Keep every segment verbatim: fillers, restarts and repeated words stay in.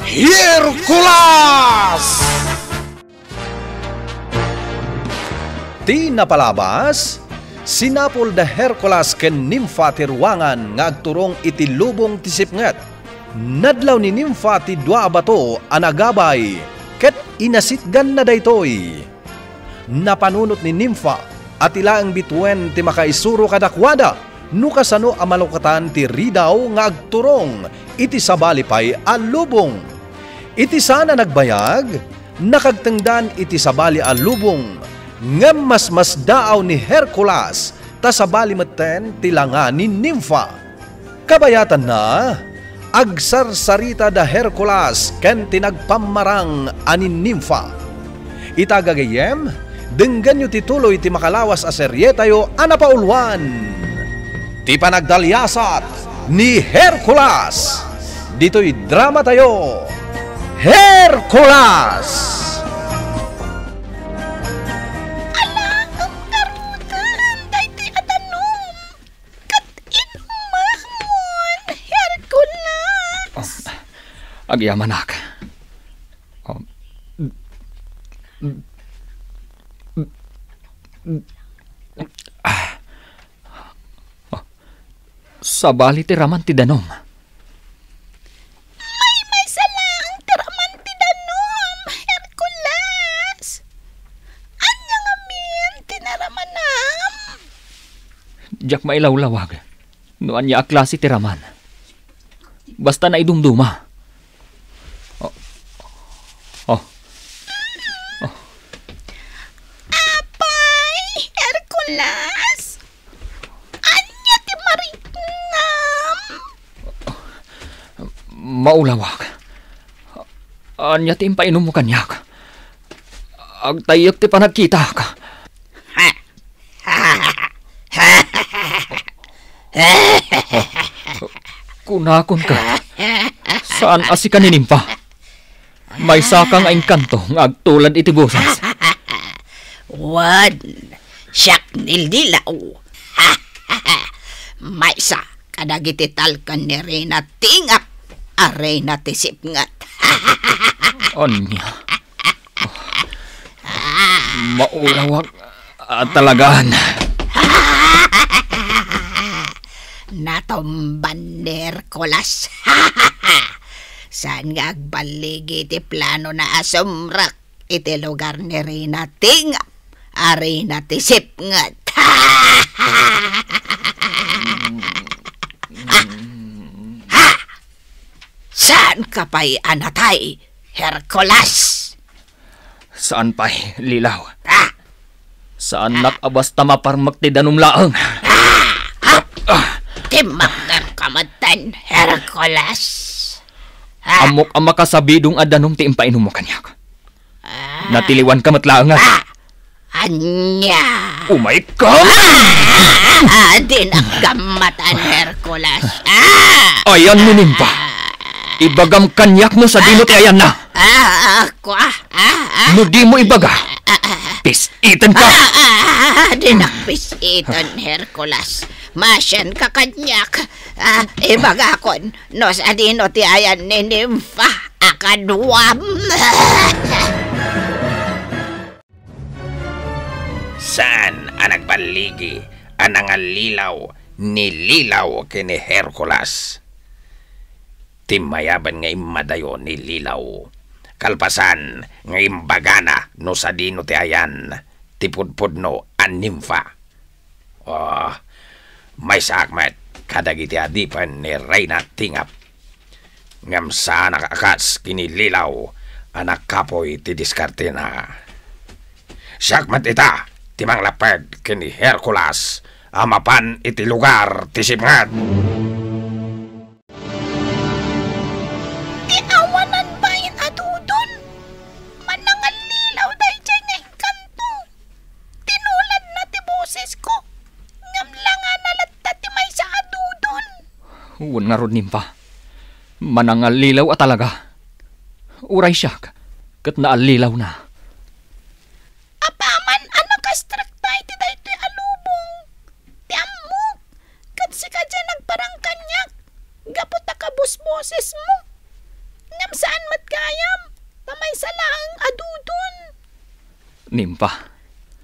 Hercules! Ti napalabas, sinapul da Hercules ken Nimfa ti ruangan nga agturong iti lubong ti sipnget. Nadlaw ni Nimfa ti dua a bato a nagabay, ket inasitganna daytoy. Napanunot ni Nimfa a ti laeng bituen ti makaisuro kadakuada no kasano a malukatan ti ridaw nga agturong iti sabali pay a lubong. Iti saan a nagbayag, nakagtengdan iti sabali a lubong, ngem masmasdaaw ni Hercules ta sabali metten ti langa ni Nimfa. Kabayatanna, agsarsarita da Hercules ken ti nagpammarang a ni Nimfa. Ita gagayyem, denggenyo ti tuloy ti makalawas a serietayo a napauluan, Ti Panagdaliasat ni Hercules. Ditoy dramatayo, Hercules! Alaem garuden daytoy a danum ket inumahon, Hercules! Oh, agyamanak. Oh. Ah. Oh. Sabali ti raman ti danum. Maymaysa laeng ti raman ti danum, Hercules! Ania ngamin ti naramanam? Diak mailawlawag no ania a klase ti raman. Basta naidumduma. Oh. Oh. Oh. Apay, Hercules! Ania ti mariknam? Maulawak. Ania ti impainummo kaniak? Agtayyek ti panagkitak. Kunakon ket, saan a sika ni Nimfa. Maysaka nga engkanto nga agtulad iti boses. Wen, siak ni Lilaw. Maysa kadagiti talkan ni Reyna Tingap a reyna ti sipnget. Ania? Maulawak a talagan. Natumban ni Hercules. Saan nga agballigi ti planona a sumrek iti lugar ni Reyna Tingap a reyna ti sipnget. Saanka pay a natay, Hercules? Saan pay, Lilaw. Ah! Saannak a basta maparmek ti danum laeng. Ah! Ah! Timmakderka metten, Hercules. Ah! Ammok a makasabidong a danum ti impainummo kaniak. Ah! Natiliwanka met laeng, a. Ah! Ania? Umayka! Ah! Dinak gammatan, Hercules. Ah! Ayan ni Nimfa. Ibagam kaniak no sadino ti ayanna. Ah, kua, ah, ah. No dimo ibaga, ah, ah, pis-iten ka. Ah, ah, ah, dinak pis-iten, Hercules. Masianka kaniak. Ah, ibagakon no sadino ti ayan ni Nimfa a kaduam. Saan a nagballigi a nangallilaw ni Lilaw ken ni Hercules. Timmayaben nga immadayo ni Lilaw, kalpasan nga imbagana no sadino ti ayan ti pudpudno a nimfa. Oh, maysaak met kadagiti adipen ni Reyna Tingap. Ngem saanak a kas ken ni Lilaw a nakapuy ti diskartena. Siak met ita ti manglapped ken ni Hercules a mapan iti lugar ti sipnget. Ti awanan bain a dudon, manangallilaw daydiay nga engkanto. Tinuladna ti bosesko, ngem langana latta ti maysa a dudon. Wen ngarud, Nimfa, manangallilaw a talaga. Uray siak, ket naallilawna. Apaman a nakastrekta iti daytoy a lubong, ti ammok, ket sika diay nagparang kaniak gapu ta kabusbosesmo. Ngem saan met maysa laeng a dudon. Nimpa.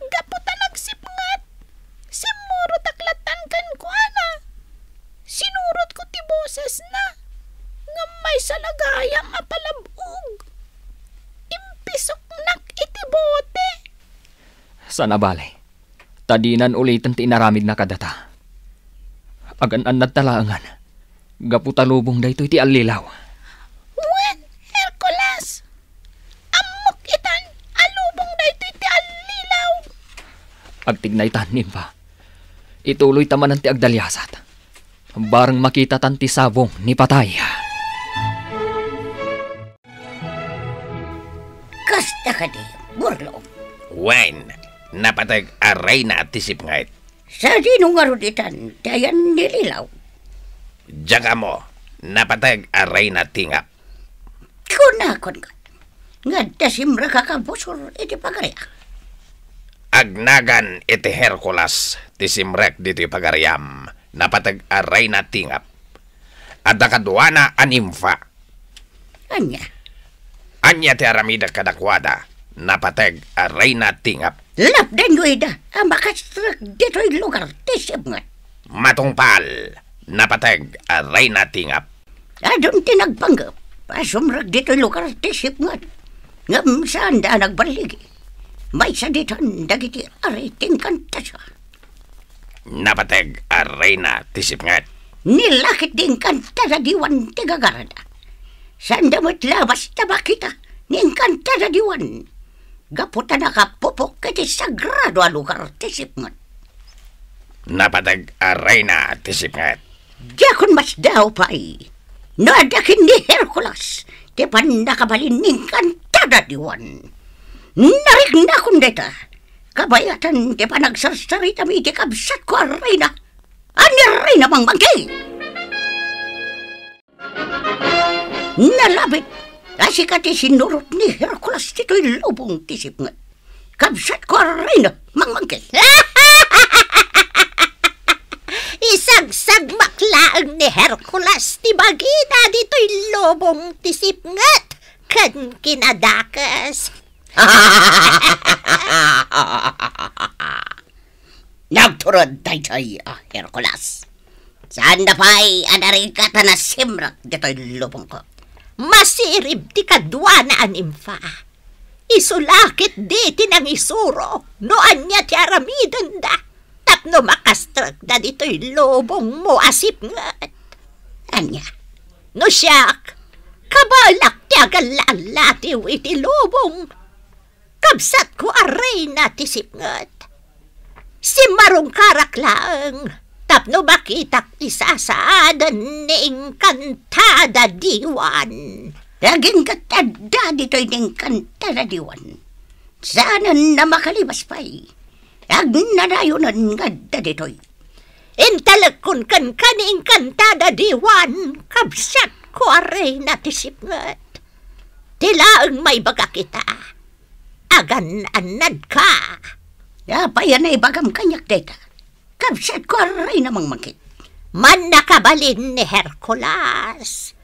Gapu ta nagsipnget, simmurotak lattan kenkuana. Sinurotko ti bosesna, ngem maysa la gayam a palab-og. Impisoknak iti bote. Saan a bale, ta dinan uliten ti inaramidna kadata. Agan-annadta laengen, gapu ta lubong daytoy ti allilaw. Wen, Hercules! Ammok itan a lubong daytoy ti allilaw. Agtignaytan, Nimpa. Ituloyta manen ti agdaliasat. Bareng makitatan ti sabong ni patay. Kasta kadi, Burlong? Wen, napateg a reyna ti sipnget. Sadino ngarud itan ti ayan ni lilaw? Diak ammo, napateg a reyna ti ngap. Kunakon nga adda simrekak a busor iti pagariak. Agnagan iti Hercules ti simrek ditoy pagariam, napateg a reyna ti ngap. Adda kaduana a nimfa. Ania? Ania ti aramidek kadakuada, napateg a reyna ti ngap? Lapdanyo ida a makastrek ditoy lugar ti sipnget. Matungpal, napateg a reyna ti ngap. Adun ti nagpanggep a sumrek ditoy lugar ti sipnget, ngem saanda a nagballigi. Maysa ditan dagiti ari ti inkantasa. Napateg a reyna ti sipnget. Ni la ket di inkanta da diwan ti gagarada. Saanda met la basta makita ni inkanta da diwan. Gapu ta nakapupok iti sagrado a lugar ti sipnget. Napateg a reyna ti sipnget. Diakon masdaaw pay no adda ken ni Hercules ti pannakabalin ni inkanta da diwan. Nariknakon dayta, kabayatan ti panagsarsaritami iti kabsatko a reyna, a ni Reyna Mangmangki. Nalabit a sika ti sinurot ni Hercules ditoy lubong ti sipnget. Kabsatko a reyna, Mangmangki. Isagsagmak laeng ni Hercules ti bagina ditoy lubong ti sipnget ken kinadakes. Nagtured daytoy a Hercules. Saanda pay a narigat a nasimrek ditoy lubongko. Masirib ti kaduana a nimfa. Isu la ketdi ti nangisuro no ania ti aramidenda tapno makastrekda ditoy lubongmo a sipnget. Ania? No siak, kabaelak ti agalla-allatiw iti lubong. Kabsatko a reyna ti sipnget. Simmarungkarak laeng tapno makitak ti sasaaden ni Encantada Diwan. Agingga ti adda ditoy ni Encantada Diwan. Saanen a makalibas pay. Agnanayonen nga adda ditoy. Intalekkon kenka ni Encantada Diwan, kabsatko a reyna ti sipnget. Ti laeng maibagak ita. Agan-annadka. Apay a naibagam kaniak dayta, kabsatko a reyna Mangmangki? Mannakabalin ni Hercules.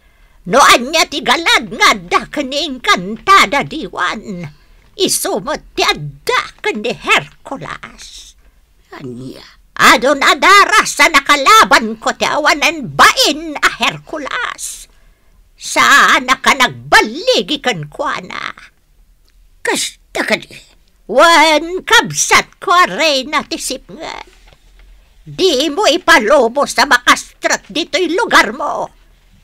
No ania ti galad nga adda ken ni Encantada Diwan, isu met ti adda ken ni Hercules. Ania? Adun a daras a nakalabanko ti awanen bain a Hercules. Saanak a nagballigi kenkuana. Kasta kadi? Wen, kabsatko a reyna ti sipnget. Dimo ipalubos a makastrek ditoy lugarmo.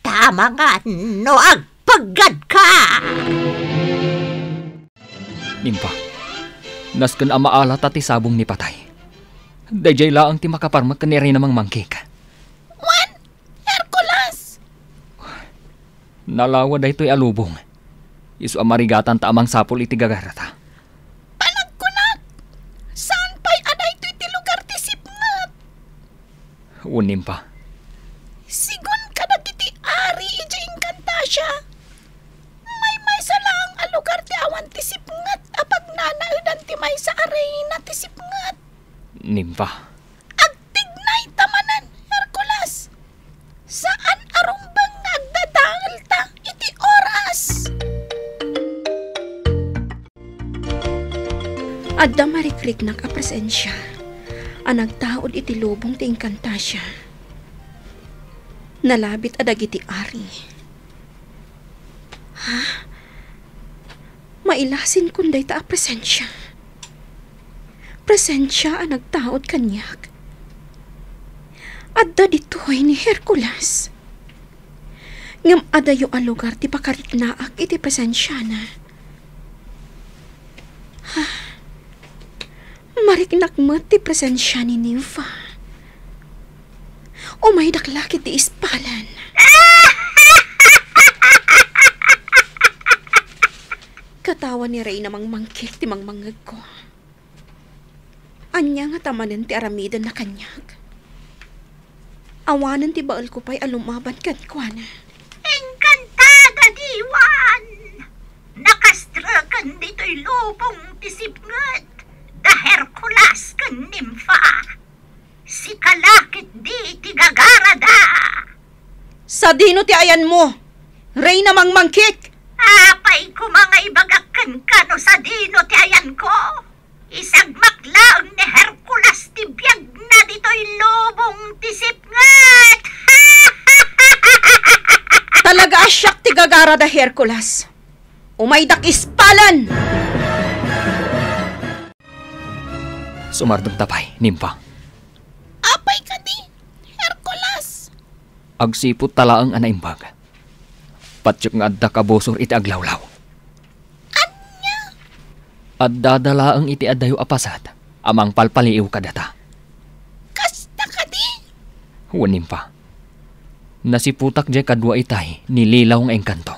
Ta amangan no agpeggadka. Nimpa, nasken a maalata ti sabong ni patay. Daydiay laeng ti makaparmek ken ni Reyna Mangmangkik. Wen, Hercules! Nalawa daytoy a lubong. Isu a marigatanta a mangsapul iti gagarata. Panagkunak, saan pay a daytoy ti lugar ti sipnget? Wen, Nimpa. Sigun kadagiti ari idiay Encantasia, maymaysa laeng a lugar ti awan ti sipnget a pagnanaedan ti maysa a reyna ti sipnget. Nimpa. Agtignayta manen, Hercules. Saan a rumbeng nga agdadaelta iti oras. Adda marikriknak a presensia a nagtaud iti lubong ti Encantasia. Nalabit a dagiti ari. Ha? Mailasinkon dayta a presensia. Presensia a nagtaud kaniak. Adda ditoy ni Hercules. Ngem adayo a lugar ti pakariknaak iti presensiana. Ha? Mariknak met ti presensia ni Nympha. Umaydak la ketdi ispalan. Katawa ni Reyna Mangmangkik ti mangmangngegko. Ania ngata manen ti aramidenna kaniak? Awanen ti baelko pay a lumaban kenkuana. Encantada diwan! Nakastreken ditoy lubong ti sipnget da Hercules ken Nympha. Sika la ketdi ti gagarada. Sadino ti ayanmo, Reyna Mangmangkik? Apay koma nga ibagak kenka no sadino ti ayanko? Isagmak laeng ni Hercules ti biagna ditoy lubong ti sipnget. Talaga a siak ti gagarada, Hercules. Umaydak ispalan! Sumardengta pay, Nympha. Apay kadi, Hercules? Agsipud ta laeng a naimbag. Patiek nga adda kabusor iti aglawlaw. Ania? Addada laeng iti adayo a paset a mangpalpaliiw kadata. Kasta kadi? Wen, Nympha. Nasiputak diay kadua itay ni Lilaw nga engkanto.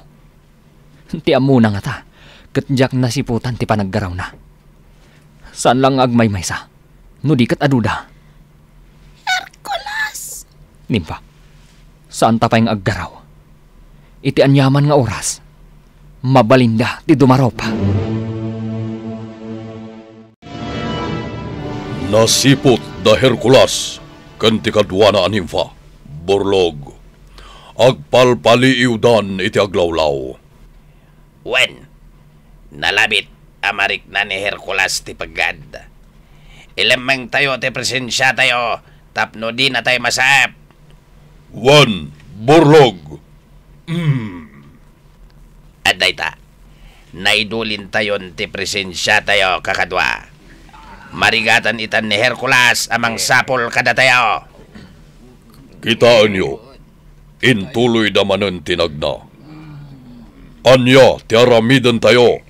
Ti ammona ngata, ket diak nasiputan ti panaggarawna. Saan la nga agmaymaysa, no di ket aduda. Hercules! Nympha, saanta pay nga aggaraw. Iti aniaman nga oras, mabalinda ti dumarup. Nasiput da Hercules ken ti kaduana a Nympha, Burlog. Agpalpaliiwdan iti aglawlaw. Wen, nalabit a marikna ni Hercules ti peggad. Ilemmengtayo ti presensiatayo tapno dinatay masaep. Wen, Burlog. Mm. Adda ita, naidulintayon ti presensiatayo, kakadua. Marigatan itan ni Hercules a mangsapul kadatayo. Kitaenyo, intuloyda manen ti nagna. Ania ti aramidentayo?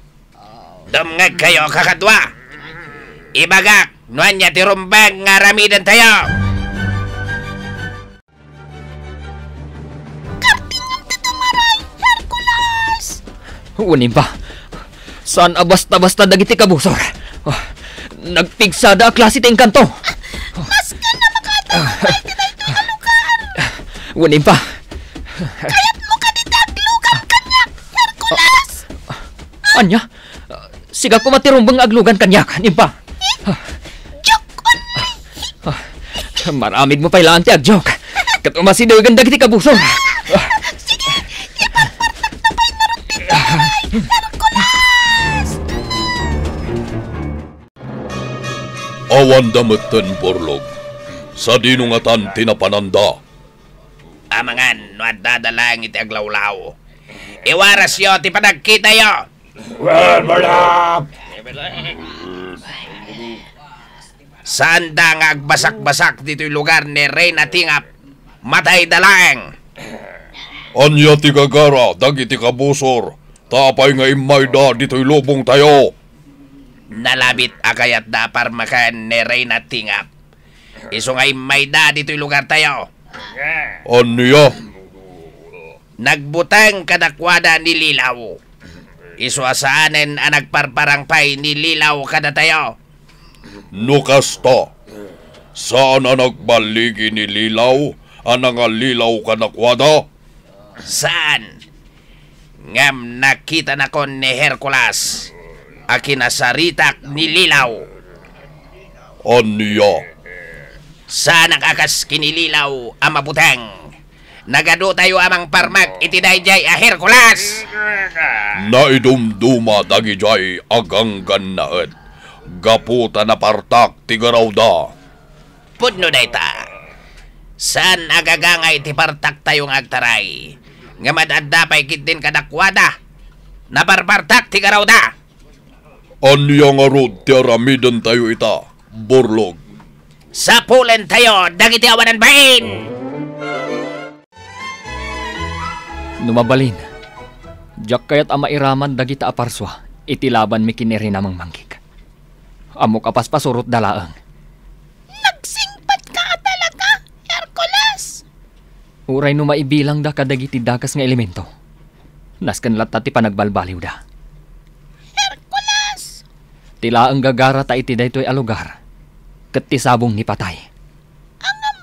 Dumngegkayo, kakadua. Ibagak no ania ti rumbeng nga aramidentayo. Kardingam ti dumaray, Hercules! Wen, Nympha. Saan a basta-basta dagiti kabusor. Ah, nagpigsada a klase ti engkanto. Masken a makaadda iti daytoy a lugar. Wen, Nympha. Kayatmo kadi ti aglugan kaniak, Hercules? Ania? Sika koma ti rumbeng nga aglugan kaniak, Nympha. Joke only. Ah, maramidmo pay laeng ti agjoke. Ket umasidegen dagiti kabusor. Sige, iparpartakna pay ngarud ditoy, Hercules! Awanda metten, Burlog. Sadino ngatan ti napananda? Amangan no addada laeng iti aglawlaw. Iwarasyo ti panagkitayo. Well, Burlog! Saanda nga agbasakbasak ditoy lugar ni Reyna Tingap. Matayda laeng. Ania ti gagara dagiti kabusor? Ta apay nga immayda ditoy lubongtayo? Nalabit a kayatda a parmeken ni Reyna Tingap. Isu nga immayda ditoy lugartayo. Ania? Nagbuteng kadakuada ni Lilaw. Isu a saanen a nagparparang pay ni Lilaw kadatayo. No kasta, saan a nagballigi ni Lilaw a nangalilaw kadakuada? Saan. Ngem nakitanakon ni Hercules a kinasaritak ni Lilaw. Ania? Saanak a kas ken ni Lilaw a mabuteng. Nagaduatayo a mangparmek iti daydiay a Hercules. Naidumduma dagidiay a ganggannaet. Gapu ta napartak ti garawda. Pudno dayta. Saan a gagangay ti partaktayo nga agtaray. Ngem ad-adda pay ketdin kadakuada. Naparpartak ti garawda. Ania ngarud ti aramidentayo ita, Burlog? Sapulentayo dagiti awanan bain! No mabalin, diak kayat a mairaman dagita a parsua iti labanmi ken ni Reyna Mangmangkik. Ammok a paspasurotda laeng. Nagsingpetka a talaga, Hercules! Uray no maibilangda kadagiti dakes nga elemento, nasken latta ti panagbalbaliwda. Hercules! Ti laeng gagarata iti daytoy a lugar ket ti sabong ni patay. Ngem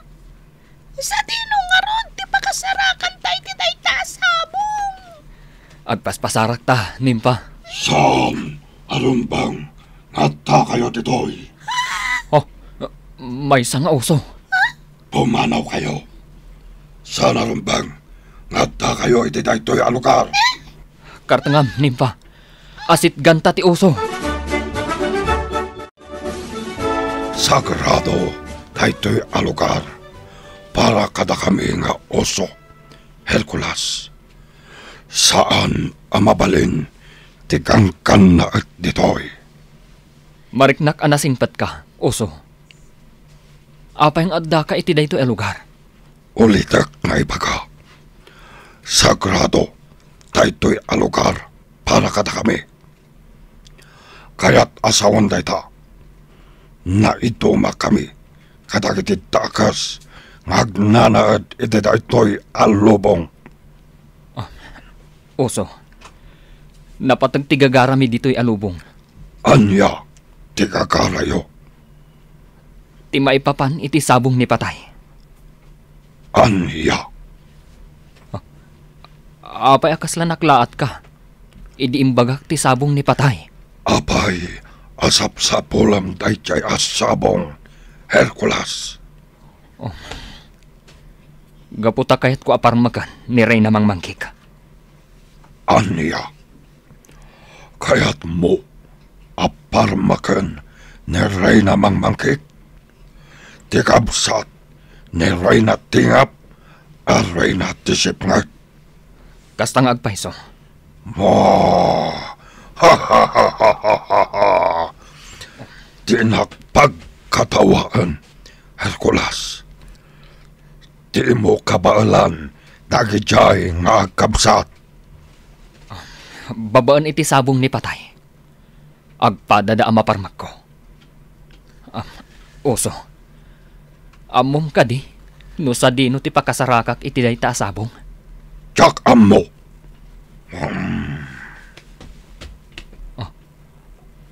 sadino ngarud ti pakasarakanta iti dayta a sabong? Agpaspasarakta, Nimfa. Saan a rumbeng nga adda kayo ditoy? Oh, maysa nga uso. Pumanawkayo. Saan a rumbeng nga adda kayo iti daytoy a lugar. Kartengam, Nimfa. Asitganta ti uso. Sagrado daytoy a lugar para kadakami nga uso, Hercules. Saan a mabalin ti ganggannaek ditoy. Mariknak a nasingpetka, uso. Apay nga addaka iti daytoy a lugar? Ulitek nga ibaga, sagrado daytoy a lugar para kadakami. Kayat a sawen dayta, naidumakami kadagiti dakes nga agnanaed iti daytoy a lubong. Ah, uso, napateg ti gagarami ditoy a lubong. Ania ti gagarayo? Ti maipapan iti sabong ni patay. Ania? Ah, apay a kasla naklaatka idi imbagak ti sabong ni patay? Apay a sapsapulem daydiay a sabong, Hercules? Oh. Gapu ta kayatko a parmeken ni Reyna Mangmangkik. Ania? Kayatmo a parmeken ni Reyna Mangmangkik? Ti kabsat ni Reyna Tingap a reyna ti sipnget. Kasta nga agpayso. Mo! Dinak pagkatawaen, Hercules. Dimo kabaelan dagidiay nga agkabsat. Babaen iti sabong ni patay, agpadada a maparmekko. Ah, uso, ammom kadi no sadino ti pakasarakak iti dayta a sabong? Diak ammo. Hmm.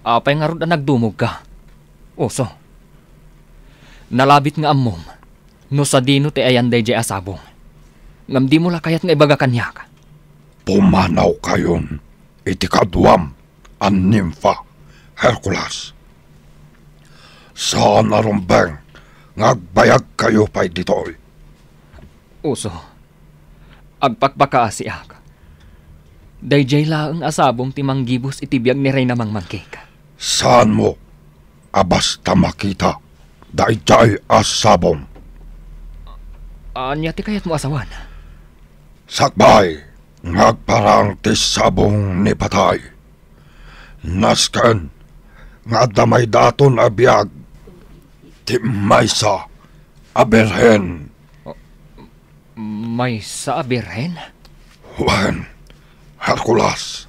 Ah, apay ngarud a nagdumogka, uso? Nalabit nga ammom no sadino ti ayan daydiay a sabong, ngem dimo la kayat nga ibaga kaniak. Pumanawkayon iti kaduam a nimfa, Hercules. Saan a rumbeng nga agbayagkayo pay ditoy. Uso, agpakpakaasiak. Daydiay laeng a sabong ti manggibus iti biag ni Reyna Mangmangkik. Saanmo a basta makita daydiay a sabong? Ania ti kayatmo a sawen? Sakbay nga agparang ti sabong ni patay. Nasken nga adda maidaton a biag ti maysa a birhen. Maysa a birhen? Wen, Hercules.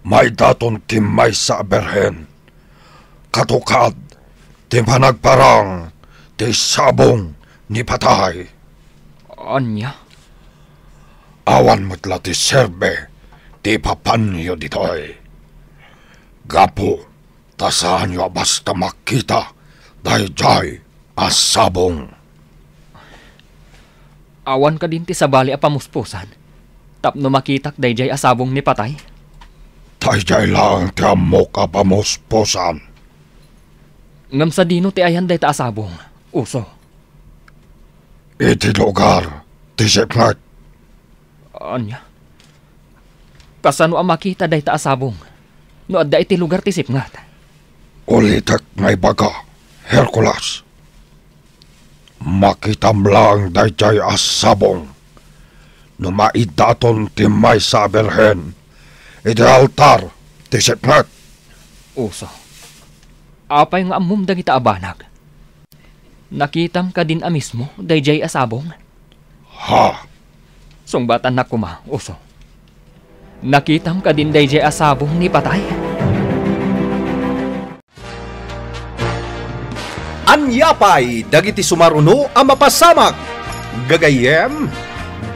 Maidaton ti maysa a birhen. Katukad ti panagparang ti sabong ni patay. Ania? Awan met la ti serbi ti ipapanyo ditoy. Gapu ta saanyo a basta makita daydiay a sabong. Awan kadin ti sabali a pamuspusan tapno makitak daydiay a sabong ni patay? Daydiay laeng ti ammok a pamuspusan. Ngem sadino ti ayan dayta a sabong, uso? Iti lugar ti sipnget. Ania? Kasano a makita dayta a sabong no adda iti lugar ti sipnget? Ulitek nga ibaga, Hercules. Makitam laeng daydiay a sabong no maiddaton ti maysa a birhen iti altar ti sipnget. Uso, apay nga ammom dagita a banag? Nakitam kadin a mismo daydiay a sabong? Ha? Sungbatannak koma, Uso. Nakitam kadin daydiay a sabong ni patay? Ania pay dagiti sumaruno a mapasamak? Gagayyem,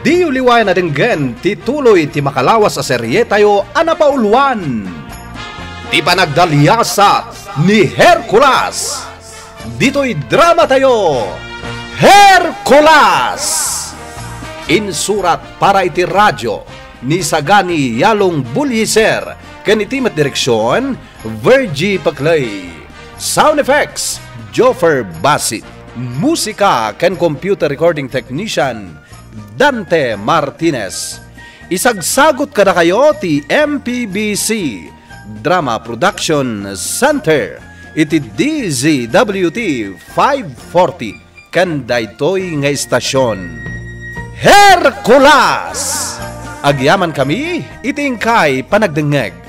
diyo liwayan a denggen ti tuloy ti makalawas a serietayo a napauluan, Ti Panagdaliasat ni Hercules. Ditoy dramatayo, Hercules! Insurat para iti radio ni Sagani Yalong Bulyiser ken iti met direksion, Virgie Paclay. Sound effects, Joffer Basit. Musika ken computer recording technician, Dante Martinez. Isagsagut kadakayo ti M P B C Drama Production Center iti D Z W T five forty ken daytoy nga istasion, Hercules! Agyamankami iti inkay panagdengngeg.